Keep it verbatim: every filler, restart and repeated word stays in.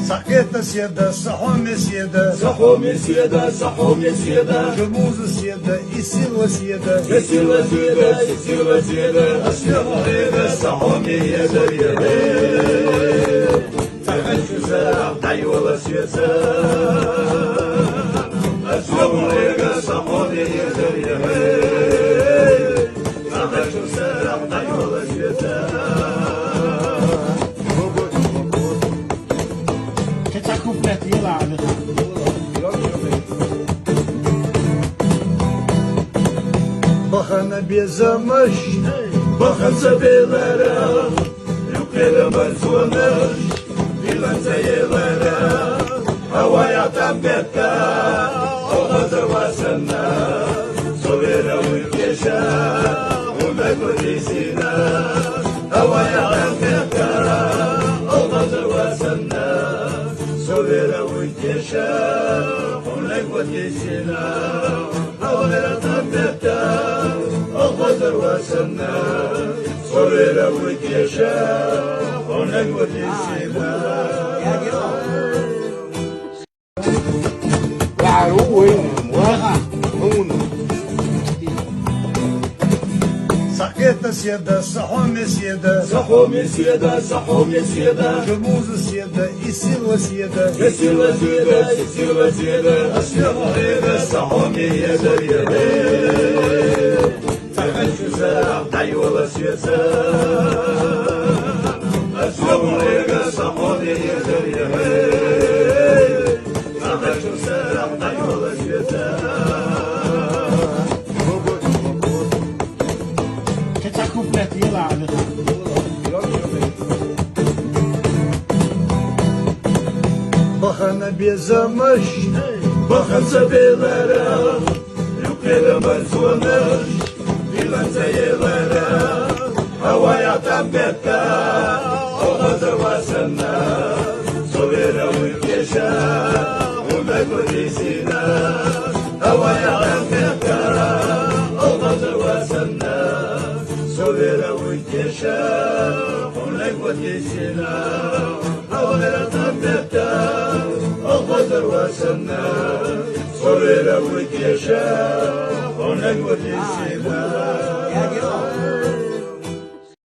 Сакъета седа, сахоми седа, сахоми седа, сахоми седа, Чумуза седа, Исила седа, Исила седа, Исила седа, Аслама седа, сахоми седа, Сахачуса, Тайвала седа, Аслама седа, сахоми седа, Сахачуса, Тайвала седа. Кета куплет ела. Бахана безамаш, баханса белара, юкера марзуанаш, биланса елара, авая тамбетта, охаза васана, совера уйкеша, ундай кодисина, авая тамбетта, охаза васана, совера уйкеша, ундай кодисина, авая тамбетта, охаза васана, совера уйкеша, ундай кодисина. Сакъета седа, сахоми седа, сахоми седа, сахоми седа, Чумуза седа, Исила седа, Исила седа, Исила седа, Аслама седа, сахоми седа. Сахачуса, Тайвала седа, Аслама седа, сахоми седа, Сахачуса, Тайвала седа. Кета куплет ела. Бахана безамаш, баханса белара, юкера марзуанаш, биланса елара, авая тамбетта, охаза васана, совера уйкеша, ундай кодисина, авая тамбетта, охаза васана, совера уйкеша, ундай кодисина, авая тамбетта, охаза васана, совера уйкеша, ундай кодисина.